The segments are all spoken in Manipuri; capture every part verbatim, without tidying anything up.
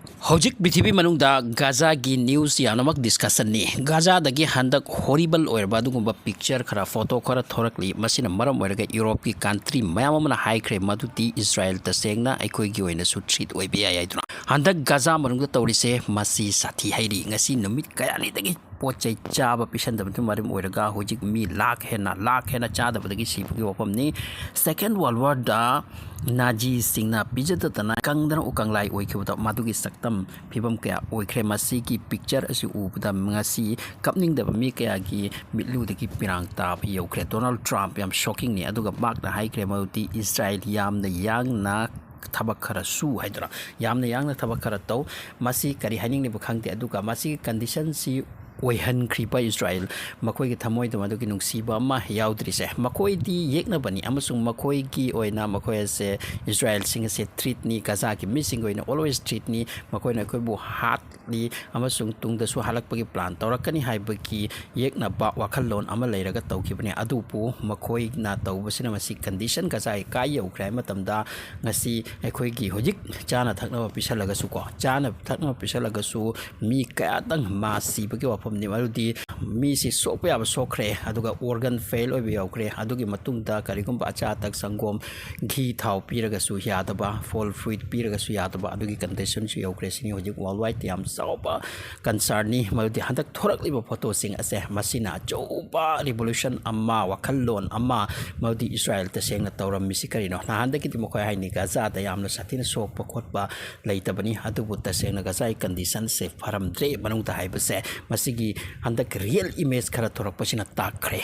ꯍꯧꯖꯤꯛ ꯄ꯭ꯔꯤꯊꯤꯕꯤ ꯃꯅꯨꯡꯗ ꯒꯥꯖꯥꯒꯤ news ꯌꯥꯝꯅꯃꯛ discussionꯅꯤ꯫ ꯒꯥꯖꯥꯗꯒꯤ ꯍꯟꯗꯛ horrible ꯑꯣꯏꯔꯕ ꯑꯗꯨꯒꯨꯝꯕ picture ꯈꯔ, photo ꯈꯔ ꯊꯣꯔꯛꯂꯤ꯫ ꯃꯁꯤꯅ ꯃꯔꯝ ꯑꯣꯏꯔꯒ Europeꯀꯤ country ꯃꯌꯥꯝ ꯑꯃꯅ ꯍꯥꯏꯈ꯭ꯔꯦ ꯃꯗꯨꯗꯤ ꯏꯖꯔꯥꯌꯦꯜ ꯇꯁꯦꯡꯅ ꯑꯩꯈꯣꯏꯒꯤ ꯑꯣꯏꯅꯁꯨ threat ꯑꯣꯏꯕ ꯌꯥꯏ ꯍꯥꯏꯗꯨꯅ꯫ ꯍꯟꯗꯛ ꯒꯥꯖꯥ ꯃꯅꯨꯡꯗ ꯇꯧꯔꯤꯁꯦ ꯃꯁꯤ ꯁꯥꯊꯤ ꯍꯥꯏꯔꯤ꯫ ꯉꯁꯤ ꯅꯨꯃꯤꯠ ꯀꯌꯥꯅꯤꯗꯒꯤ ꯄꯣꯠ ꯆꯩ ꯆꯥꯕ ꯄꯤꯁꯟꯗꯕꯅ ꯃꯔꯝ ꯑꯣꯏꯔꯒ ꯍꯧꯖꯤꯛ ꯃꯤ ꯂꯥꯈ ꯍꯦꯟꯅ, ꯂꯥꯈ ꯍꯦꯟꯅ ꯆꯥꯗꯕꯗꯒꯤ ꯁꯤꯕꯒꯤ ꯋꯥꯐꯝꯅꯤ꯫ Second World Warꯗ ꯅꯥꯖꯤꯁꯤꯡꯅ ꯄꯤꯖꯗꯗꯅ ꯀꯪꯗꯅ ꯎꯀꯪꯂꯥꯏ ꯑꯣꯏꯈꯤꯕꯗꯣ, ꯃꯗꯨꯒꯤ ꯁꯛꯇꯝ ꯐꯤꯕꯝ ꯀꯌꯥ ꯑꯣꯏꯈ꯭ꯔꯦ꯫ ꯃꯁꯤꯒꯤ picture ꯑꯁꯤ ꯎꯕꯗ ꯉꯁꯤ ꯀꯞꯅꯤꯡꯗꯕ ꯃꯤ ꯀꯌꯥꯒꯤ ꯃꯤꯠꯂꯨꯗꯒꯤ ꯄꯤꯔꯥꯡ ꯇꯥꯕ ꯌꯧꯈ꯭ꯔꯦ꯫ ꯗꯣꯅꯥꯜꯗ ꯇ꯭ꯔꯝꯞ ꯌꯥꯝ shockingꯅꯤ꯫ ꯑꯗꯨꯒ ꯃꯍꯥꯛꯅ ꯍꯥꯏꯈ꯭ꯔꯦ ꯃꯗꯨꯗꯤ ꯏꯖꯔꯥꯌꯦꯜ ꯌꯥꯝꯅ ꯌꯥꯡꯅ ꯊꯕꯛ ꯈꯔ ꯁꯨ ꯍꯥꯏꯗꯨꯅ, ꯌꯥꯝꯅ ꯌꯥꯡꯅ ꯊꯕꯛ ꯈꯔ ꯇꯧ꯫ ꯃꯁꯤ ꯀꯔꯤ ꯍꯥꯏꯅꯤꯡꯂꯤꯕ ꯈꯪꯗꯦ꯫ ꯑꯗꯨꯒ ꯃꯁꯤꯒꯤ conditionꯁꯤ ꯑꯣꯏꯍꯟꯈ꯭ꯔꯤꯕ ꯏꯖꯔꯥꯌꯦꯜ, ꯃꯈꯣꯏꯒꯤ ꯊꯃꯣꯏꯗ ꯃꯗꯨꯒꯤ ꯅꯨꯡꯁꯤꯕ ꯑꯃ ꯌꯥꯎꯗ꯭ꯔꯤꯁꯦ꯫ ꯃꯈꯣꯏꯗꯤ ꯌꯦꯛꯅꯕꯅꯤ ꯑꯃꯁꯨꯡ ꯃꯈꯣꯏꯒꯤ ꯑꯣꯏꯅ ꯃꯈꯣꯏ ꯑꯁꯦ, ꯏꯖꯔꯥꯌꯦꯜꯁꯤꯡ ꯑꯁꯦ threatꯅꯤ, ꯒꯥꯖꯥꯒꯤ ꯃꯤꯁꯤꯡꯒꯤ ꯑꯣꯏꯅ always threatꯅꯤ, ꯃꯈꯣꯏꯅ ꯑꯩꯈꯣꯏꯕꯨ ꯍꯥꯠꯂꯤ ꯑꯃꯁꯨꯡ ꯇꯨꯡꯗꯁꯨ ꯍꯜꯂꯛꯄꯒꯤ plan ꯇꯧꯔꯛꯀꯅꯤ ꯍꯥꯏꯕꯒꯤ ꯌꯦꯛꯅꯕ ꯋꯥꯈꯜꯂꯣꯟ ꯑꯃ ꯂꯩꯔꯒ ꯇꯧꯈꯤꯕꯅꯤ꯫ ꯑꯗꯨꯕꯨ ꯃꯈꯣꯏꯅ ꯇꯧꯕꯁꯤꯅ ꯃꯁꯤ condition ꯒꯥꯖꯥꯒꯤ ꯀꯥꯏ ꯌꯧꯈ꯭ꯔꯦ ꯍꯥꯏꯕ ꯃꯇꯝꯗ ꯉꯁꯤ ꯑꯩꯈꯣꯏꯒꯤ ꯍꯧꯖꯤꯛ ꯆꯥꯅ ꯊꯛꯅꯕ ꯄꯤꯁꯜꯂꯒꯁꯨꯀꯣ, ꯆꯥꯅ ꯊꯛꯅꯕ ꯄꯤꯁꯜꯂꯒꯁꯨ ꯃꯤ ꯀꯌꯥꯇꯪ mass ꯁꯤꯕꯒꯤ ꯋꯥꯐꯝꯅꯤ꯫ ꯃꯗꯨꯗꯤ ꯃꯤꯁꯤ ꯁꯣꯛꯄ ꯌꯥꯕ ꯁꯣꯛꯈ꯭ꯔꯦ, ꯑꯗꯨꯒ organ fail ꯑꯣꯏꯕ ꯌꯥꯎꯈ꯭ꯔꯦ꯫ ꯑꯗꯨꯒꯤ ꯃꯇꯨꯡꯗ ꯀꯔꯤꯒꯨꯝꯕ ꯑꯆꯥ ꯑꯊꯛ ꯁꯪꯒꯣꯝ, ꯘꯤ, ꯊꯥꯎ ꯄꯤꯔꯒꯁꯨ ꯌꯥꯗꯕ, ꯐꯜ fruit ꯄꯤꯔꯒꯁꯨ ꯌꯥꯗꯕ, ꯑꯗꯨꯒꯤ conditionꯁꯨ ꯌꯧꯈ꯭ꯔꯦ꯫ ꯁꯤꯅꯤ ꯍꯧꯖꯤꯛ worldwide ꯌꯥꯝ ꯆꯥꯎꯕ concernꯅꯤ꯫ ꯃꯗꯨꯗꯤ ꯍꯟꯗꯛ ꯊꯣꯔꯛꯂꯤꯕ photoꯁꯤꯡ ꯑꯁꯦ ꯃꯁꯤꯅ ꯑꯆꯧꯕ revolution ꯑꯃ, ꯋꯥꯈꯜꯂꯣꯟ ꯑꯃ, ꯃꯗꯨꯗꯤ ꯏꯖꯔꯥꯌꯦꯜ ꯇꯁꯦꯡꯅ ꯇꯧꯔꯝꯃꯤꯁꯤ ꯀꯔꯤꯅꯣ? ꯅꯍꯥꯟꯗꯒꯤꯗꯤ ꯃꯈꯣꯏ ꯍꯥꯏꯅꯤ ꯒꯥꯖꯥꯗ ꯌꯥꯝꯅ ꯁꯥꯊꯤꯅ ꯁꯣꯛꯄ ꯈꯣꯠꯄ ꯂꯩꯇꯕꯅꯤ, ꯑꯗꯨꯕꯨ ꯇꯁꯦꯡꯅ ꯒꯥꯖꯥꯒꯤ conditionꯁꯦ ꯐꯔꯝꯗ꯭ꯔꯦ ꯃꯅꯨꯡꯗ ꯍꯥꯏꯕꯁꯦ ꯃꯁꯤꯒꯤ ꯍꯟꯗꯛ real image ꯈꯔ ꯊꯣꯔꯛꯄꯁꯤꯅ ꯇꯥꯛꯈ꯭ꯔꯦ꯫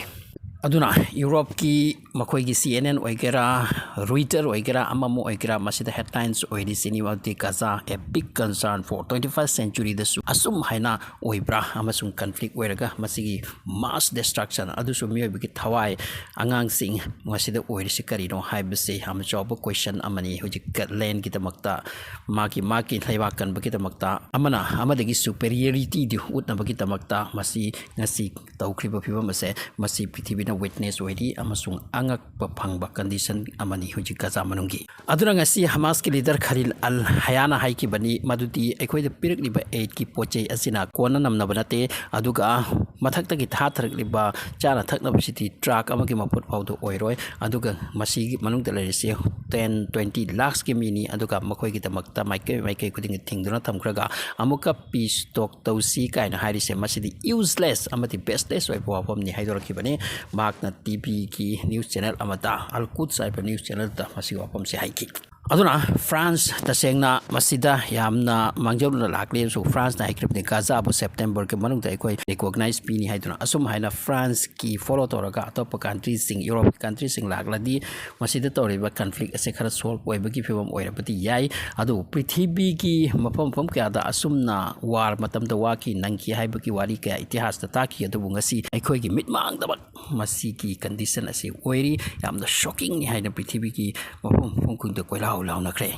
ꯑꯗꯨꯅ Europeꯀꯤ ꯃꯈꯣꯏꯒꯤ C N N ꯑꯣꯏꯒꯦꯔꯥ, Reuters ꯑꯣꯏꯒꯦꯔꯥ, ꯑꯃ ꯑꯃ ꯑꯣꯏꯒꯦꯔꯥ, ꯃꯁꯤꯗ headlines ꯑꯣꯏꯔꯤꯁꯤꯅꯤ ꯃꯗꯨꯗꯤ Gaza a big concern for twenty-first centuryꯗꯁꯨ ꯑꯁꯨꯝ ꯍꯥꯏꯅ ꯑꯣꯏꯕ꯭ꯔꯥ? ꯑꯃꯁꯨꯡ conflict ꯑꯣꯏꯔꯒ ꯃꯁꯤꯒꯤ mass destruction ꯑꯗꯨꯁꯨ ꯃꯤꯑꯣꯏꯕꯒꯤ ꯊꯋꯥꯏ, ꯑꯉꯥꯡꯁꯤꯡ ꯃꯁꯤꯗ ꯑꯣꯏꯔꯤꯁꯤ ꯀꯔꯤꯅꯣ ꯍꯥꯏꯕꯁꯤ ꯌꯥꯝꯅ ꯆꯥꯎꯕ question ꯑꯃꯅꯤ꯫ ꯍꯧꯖꯤꯛ landꯒꯤꯗꯃꯛꯇ, ꯃꯥꯒꯤ, ꯃꯥꯒꯤ ꯂꯩꯕꯥꯛ ꯀꯟꯕꯒꯤꯗꯃꯛꯇ, ꯑꯃꯅ ꯑꯃꯗꯒꯤ superiorityꯗꯨ ꯎꯠꯅꯕꯒꯤꯗꯃꯛꯇ ꯃꯁꯤ ꯉꯁꯤ ꯇꯧꯈ꯭ꯔꯤꯕ ꯐꯤꯕꯝ ꯑꯁꯦ ꯃꯁꯤ ꯄ꯭ꯔꯤꯊꯤꯕꯤ ꯋꯤꯠꯅꯦꯁ ꯑꯣꯏꯔꯤ ꯑꯃꯁꯨꯡ ꯑꯉꯛꯄ ꯐꯪꯕ ꯀꯟꯗꯤꯁꯟ ꯑꯃꯅꯤ ꯍꯧꯖꯤꯛ ꯒꯖꯥ ꯃꯅꯨꯡꯒꯤ꯫ ꯑꯗꯨꯅ ꯉꯁꯤ ꯍꯃꯥꯁꯀꯤ ꯂꯤꯗꯔ ꯈꯂꯤꯜ ꯑꯜ ꯍꯌꯥꯅ ꯍꯥꯏꯈꯤꯕꯅꯤ ꯃꯗꯨꯗꯤ ꯑꯩꯈꯣꯏꯗ ꯄꯤꯔꯛꯂꯤꯕ ꯑꯦꯗꯀꯤ ꯄꯣꯠ ꯆꯩ ꯑꯁꯤꯅ ꯀꯣꯟꯅ ꯅꯝꯅꯕ ꯅꯠꯇꯦ, ꯑꯗꯨꯒ ꯃꯊꯛꯇꯒꯤ ꯊꯥꯊꯔꯛꯂꯤꯕ ꯆꯥꯅ ꯊꯛꯅꯕꯁꯤꯗꯤ ꯇ꯭ꯔꯥꯛ ꯑꯃꯒꯤ ꯃꯄꯨꯠ ꯐꯥꯎꯗ ꯑꯣꯏꯔꯣꯏ, ꯑꯗꯨꯒ ꯃꯁꯤꯒꯤ ꯃꯅꯨꯡꯗ ꯂꯩꯔꯤꯁꯦ ꯇꯦꯟ ꯇ꯭ꯋꯦꯟꯇꯤ ꯂꯥꯛꯁꯀꯤ ꯃꯤꯅꯤ, ꯑꯗꯨꯒ ꯃꯈꯣꯏꯒꯤꯗꯃꯛꯇ ꯃꯥꯏꯀꯩ ꯃꯥꯏꯀꯩ ꯈꯨꯗꯤꯡꯒꯤ ꯊꯤꯡꯗꯨꯅ ꯊꯝꯈ꯭ꯔꯒ ꯑꯃꯨꯛꯀ ꯄꯤꯁ ꯇꯣꯛ ꯇꯧꯁꯤ ꯀꯥꯏꯅ ꯍꯥꯏꯔꯤꯁꯦ ꯃꯁꯤꯗꯤ ꯌꯨꯁꯂꯦꯁ ꯑꯃꯗꯤ ꯕꯦꯁꯂꯦꯁ ꯑꯣꯏꯕ ꯋꯥꯐꯝꯅꯤ ꯍꯥꯏꯗꯣꯔꯛꯈꯤꯕꯅꯤ꯫ ꯃꯍꯥꯛꯅ ꯇꯤ ꯚꯤꯒꯤ ꯅ꯭ꯌꯨꯁ ꯆꯦꯅꯦꯜ ꯑꯃꯗ, ꯑꯜ ꯀꯨꯠꯁ ꯍꯥꯏꯕ ꯅ꯭ꯌꯨꯁ ꯆꯦꯅꯦꯜꯗ ꯃꯁꯤꯒꯤ ꯋꯥꯐꯝꯁꯦ ꯍꯥꯏꯈꯤ꯫ ꯑꯗꯨꯅ ꯐ꯭ꯔꯥꯟꯁ ꯇꯁꯦꯡꯅ ꯃꯁꯤꯗ ꯌꯥꯝꯅ ꯃꯥꯡꯖꯧꯅꯅ ꯂꯥꯛꯂꯤ ꯑꯃꯁꯨꯡ ꯐ꯭ꯔꯥꯟꯁꯅ ꯍꯥꯏꯈ꯭ꯔꯕꯅꯤ ꯒꯥꯖꯥꯕꯨ ꯁꯦꯞꯇꯦꯝꯕꯔꯒꯤ ꯃꯅꯨꯡꯗ ꯑꯩꯈꯣꯏ ꯔꯤꯀꯣꯒꯅꯥꯏꯖ ꯄꯤꯅꯤ ꯍꯥꯏꯗꯨꯅ꯫ ꯑꯁꯨꯝ ꯍꯥꯏꯅ ꯐ꯭ꯔꯥꯟꯁꯀꯤ ꯐꯣꯂꯣ ꯇꯧꯔꯒ ꯑꯇꯣꯞꯄ ꯀꯟꯇ꯭ꯔꯤꯁꯤꯡ, ꯌꯨꯔꯣꯞꯀꯤ ꯀꯟꯇ꯭ꯔꯤꯁꯤꯡ ꯂꯥꯛꯂꯗꯤ ꯃꯁꯤꯗ ꯇꯧꯔꯤꯕ ꯀꯟꯐ꯭ꯂꯤꯛ ꯑꯁꯦ ꯈꯔ ꯁꯣꯜꯕ ꯑꯣꯏꯕꯒꯤ ꯐꯤꯕꯝ ꯑꯣꯏꯔꯕꯗꯤ ꯌꯥꯏ꯫ ꯑꯗꯨꯕꯨ ꯄ꯭ꯔꯤꯊꯤꯕꯤꯒꯤ ꯃꯐꯝ ꯃꯐꯝ ꯀꯌꯥꯗ ꯑꯁꯨꯝꯅ ꯋꯥꯔ ꯃꯇꯝꯗ ꯋꯥꯈꯤ ꯅꯪꯈꯤ ꯍꯥꯏꯕꯒꯤ ꯋꯥꯔꯤ ꯀꯌꯥ ꯏꯇꯤꯍꯥꯁꯇ ꯇꯥꯈꯤ꯫ ꯑꯗꯨꯕꯨ ꯉꯁꯤ ꯑꯩꯈꯣꯏꯒꯤ ꯃꯤꯠꯃꯥꯡꯗꯃꯛ ꯃꯁꯤꯒꯤ ꯀꯟꯗꯤꯁꯟ ꯑꯁꯤ ꯑꯣꯏꯔꯤ꯫ ꯌꯥꯝꯅ ꯁꯣꯛꯀꯤꯡꯅꯤ ꯍꯥꯏꯅ ꯄ꯭ꯔꯤꯊꯤꯕꯤꯒꯤ ꯃꯐꯝ ꯃꯐꯝ ꯈꯨꯗꯤꯡꯗ ꯀꯣꯏꯂꯥꯎ ꯂꯥꯎꯅꯈ꯭ꯔꯦ꯫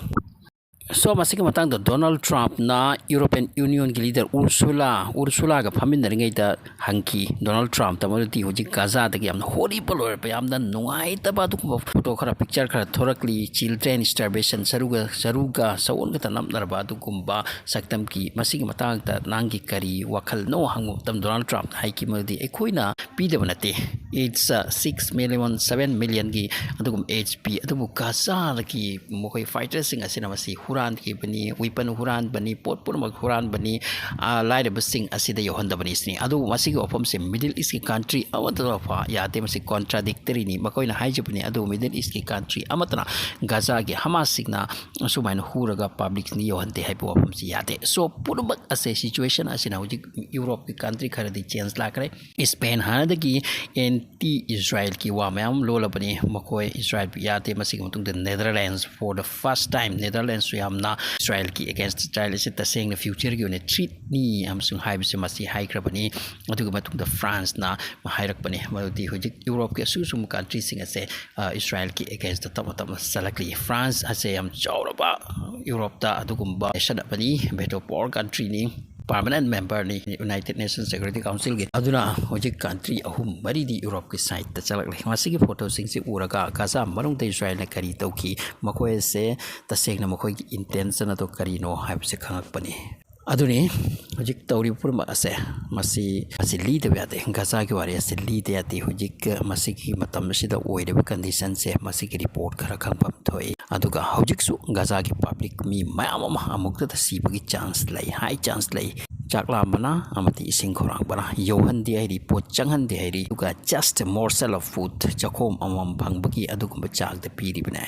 ꯁꯣ ꯃꯁꯤꯒꯤ ꯃꯇꯥꯡꯗ ꯗꯣꯅꯥꯜꯗ ꯇ꯭ꯔꯝꯞꯅ ꯌꯨꯔꯣꯄꯤꯌꯟ ꯌꯨꯅꯤꯌꯟꯒꯤ ꯂꯤꯗꯔ ꯎꯔꯁꯨꯂꯥ ꯎꯔꯁꯨꯂꯥꯒ ꯐꯝꯃꯤꯟꯅꯔꯤꯉꯩꯗ ꯍꯪꯈꯤ ꯗꯣꯅꯥꯜꯗ ꯇ꯭ꯔꯝꯞꯇ ꯃꯗꯨꯗꯤ ꯍꯧꯖꯤꯛ ꯒꯥꯖꯥꯗꯒꯤ ꯌꯥꯝꯅ ꯍꯣꯔꯤꯕꯜ ꯑꯣꯏꯔꯕ, ꯌꯥꯝꯅ ꯅꯨꯡꯉꯥꯏꯇꯕ ꯑꯗꯨꯒꯨꯝꯕ ꯐꯣꯇꯣ ꯈꯔ, ꯄꯤꯛꯆꯔ ꯈꯔ ꯊꯣꯔꯛꯂꯤ꯫ ꯆꯤꯜꯗ꯭ꯔꯦꯟ ꯁ꯭ꯇꯥꯔꯕꯦꯁꯟ, ꯁꯔꯨꯒ ꯁꯔꯨꯒ ꯁꯑꯣꯟꯒꯇ ꯅꯞꯅꯔꯕ ꯑꯗꯨꯒꯨꯝꯕ ꯁꯛꯇꯝꯒꯤ꯫ ꯃꯁꯤꯒꯤ ꯃꯇꯥꯡꯗ ꯅꯪꯒꯤ ꯀꯔꯤ ꯋꯥꯈꯜꯅꯣ ꯍꯪꯕ ꯃꯇꯝꯗ ꯗꯣꯅꯥꯜꯗ ꯇ꯭ꯔꯝꯞꯅ ꯍꯥꯏꯈꯤ ꯃꯗꯨꯗꯤ ꯑꯩꯈꯣꯏꯅ ꯄꯤꯗꯕ ꯅꯠꯇꯦ꯫ ꯏꯠꯁ ꯁꯤꯛꯁ ꯃꯤꯂꯤꯌꯟ, ꯁꯚꯦꯟ ꯃꯤꯂꯤꯌꯟꯒꯤ ꯑꯗꯨꯒꯨꯝꯕ ꯑꯦꯖ ꯄꯤ꯫ ꯑꯗꯨꯕꯨ ꯒꯥꯖꯥꯗꯒꯤ ꯃꯈꯣꯏ ꯐꯥꯏꯇꯔꯁꯤꯡ ꯑꯁꯤꯅ ꯃꯁꯤ ꯍꯨꯔꯥꯟꯈꯤꯕꯅꯤ, ꯋꯤꯄꯟ ꯍꯨꯔꯥꯟꯕꯅꯤ, ꯄꯣꯠ ꯄꯨꯝꯅꯃꯛ ꯍꯨꯔꯥꯟꯕꯅꯤ, ꯑꯥ, ꯂꯥꯏꯔꯕꯁꯤꯡ ꯑꯁꯤꯗ ꯌꯧꯍꯟꯗꯕꯅꯤ ꯁꯤꯅꯤ꯫ ꯑꯗꯨꯕꯨ ꯃꯁꯤꯒꯤ ꯋꯥꯐꯝꯁꯤ ꯃꯤꯗꯜ ꯏꯁꯀꯤ ꯀꯟꯇ꯭ꯔꯤ ꯑꯃꯠꯇ ꯐꯥꯎ ꯌꯥꯗꯦ, ꯃꯁꯤ ꯀꯣꯟꯇ꯭ꯔꯥꯗꯤꯛꯇꯔꯤꯅꯤ꯫ ꯃꯈꯣꯏꯅ ꯍꯥꯏꯖꯕꯅꯤ, ꯑꯗꯨꯕꯨ ꯃꯤꯗꯜ ꯏꯁꯀꯤ ꯀꯟꯇ꯭ꯔꯤ ꯑꯃꯠꯇꯅ ꯒꯥꯖꯥꯒꯤ ꯍꯃꯥꯁꯁꯤꯡꯅ ꯑꯁꯨꯃꯥꯏꯅ ꯍꯨꯔꯒ ꯄꯕ꯭ꯂꯤꯛꯁꯤꯡꯗ ꯌꯧꯍꯟꯗꯦ ꯍꯥꯏꯕ ꯋꯥꯐꯝꯁꯤ ꯌꯥꯗꯦ꯫ ꯁꯣ ꯄꯨꯝꯅꯃꯛ ꯑꯁꯦ, ꯁꯤꯆꯨꯋꯦꯁꯟ ꯑꯁꯤꯅ ꯍꯧꯖꯤꯛ ꯌꯨꯔꯣꯞꯀꯤ ꯀꯟꯇ꯭ꯔꯤ ꯈꯔꯗꯤ ꯆꯦꯟꯖ ꯂꯥꯛꯈ꯭ꯔꯦ꯫ ꯏꯁꯄꯦꯟ ꯍꯥꯟꯅꯗꯒꯤ ꯑꯦꯟꯇꯤ ꯏꯖꯔꯥꯏꯜꯒꯤ ꯋꯥ ꯃꯌꯥꯝ ꯑꯃ ꯂꯣꯜꯂꯕꯅꯤ꯫ ꯃꯈꯣꯏ ꯏꯖꯔꯥꯏꯜꯕꯨ ꯌꯥꯗꯦ꯫ ꯃꯁꯤꯒꯤ ꯃꯇꯨꯡꯗ Netherlands, for the first time, ꯅꯦꯗꯔꯂꯦꯟꯁꯁꯨ ꯌꯥꯝꯅ ꯏꯖꯔꯥꯏꯜꯒꯤ ꯑꯒꯦꯟꯁꯇ ꯆꯥꯏꯜ ꯑꯁꯤ ꯇꯁꯦꯡꯅ ꯐ꯭ꯌꯨꯆꯔꯒꯤ ꯑꯣꯏꯅ ꯊ꯭ꯔꯤꯠꯅꯤ ꯑꯃꯁꯨꯡ ꯍꯥꯏꯕꯁꯤ ꯃꯁꯤ ꯍꯥꯏꯈ꯭ꯔꯕꯅꯤ꯫ ꯑꯗꯨꯒꯤ ꯃꯇꯨꯡꯗ ꯐ꯭ꯔꯥꯟꯁꯅ ꯍꯥꯏꯔꯛꯄꯅꯤ ꯃꯗꯨꯗꯤ ꯍꯧꯖꯤꯛ ꯌꯨꯔꯣꯞꯀꯤ ꯑꯁꯨꯝ ꯑꯁꯨꯝꯕ ꯀꯟꯇ꯭ꯔꯤꯁꯤꯡ ꯑꯁꯦ, ꯑ, ꯏꯖꯔꯥꯏꯜꯒꯤ ꯑꯦꯒꯦꯟꯁꯇ ꯇꯞꯅ ꯇꯞꯅ ꯆꯠꯂꯛꯂꯤ꯫ ꯐ꯭ꯔꯥꯟꯁ ꯑꯁꯦ ꯌꯥꯝ ꯆꯥꯎꯔꯕ ꯌꯨꯔꯣꯞꯇ ꯑꯗꯨꯒꯨꯝꯕ ꯅꯦꯁꯟ ꯑꯃꯅꯤ, ꯚꯦꯇꯣ ꯄꯥꯋꯔ ꯀꯟꯇ꯭ꯔꯤꯅꯤ꯫ permanent memberꯅꯤ United Nations Security Councilꯒꯤ꯫ ꯑꯗꯨꯅ ꯍꯧꯖꯤꯛ country ꯑꯍꯨꯝ ꯃꯔꯤꯗꯤ ꯌꯨꯔꯣꯞꯀꯤ sideꯇ ꯆꯠꯂꯛꯂꯦ꯫ ꯃꯁꯤꯒꯤ photoꯁꯤꯡꯁꯤ ꯎꯔꯒ ꯒꯥꯖꯥ ꯃꯅꯨꯡꯗ ꯏꯁꯔꯥꯌꯦꯜꯅ ꯀꯔꯤ ꯇꯧꯈꯤ, ꯃꯈꯣꯏ ꯑꯁꯦ ꯇꯁꯦꯡꯅ ꯃꯈꯣꯏꯒꯤ intention ꯑꯗꯨ ꯀꯔꯤꯅꯣ ꯍꯥꯏꯕꯁꯦ ꯈꯪꯉꯛꯄꯅꯤ꯫ ꯑꯗꯨꯅꯤ ꯍꯧꯖꯤꯛ ꯇꯧꯔꯤꯕ ꯄꯨꯝꯅꯃꯛ ꯑꯁꯦ, ꯃꯁꯤ, ꯃꯁꯤ ꯂꯤꯗꯕ ꯌꯥꯗꯦ꯫ ꯒꯥꯖꯥꯒꯤ ꯋꯥꯔꯤ ꯑꯁꯤ ꯂꯤꯗ ꯌꯥꯗꯦ꯫ ꯍꯧꯖꯤꯛ ꯃꯁꯤꯒꯤ ꯃꯇꯝ ꯑꯁꯤꯗ ꯑꯣꯏꯔꯤꯕ conditionꯁꯦ, ꯃꯁꯤꯒꯤ report ꯈꯔ ꯈꯪꯐꯝ ꯊꯣꯛꯏ꯫ ꯑꯗꯨꯒ ꯍꯧꯖꯤꯛꯁꯨ ꯒꯥꯖꯥꯒꯤ public ꯃꯤ ꯃꯌꯥꯝ ꯑꯃ ꯑꯃꯨꯛꯇꯗ ꯁꯤꯕꯒꯤ chance ꯂꯩ, high chance ꯂꯩ꯫ ꯆꯥꯛ ꯂꯥꯝꯕꯅ ꯑꯃꯗꯤ ꯏꯁꯤꯡ ꯈꯧꯔꯥꯡꯕꯅ ꯌꯧꯍꯟꯗꯦ ꯍꯥꯏꯔꯤ, ꯄꯣꯠ ꯆꯪꯍꯟꯗꯦ ꯍꯥꯏꯔꯤ꯫ ꯑꯗꯨꯒ just morsel of food, ꯆꯈꯣꯝ ꯑꯃꯃꯝ ꯐꯪꯕꯒꯤ ꯑꯗꯨꯒꯨꯝꯕ ꯆꯥꯡꯗ ꯄꯤꯔꯤꯕꯅꯦ꯫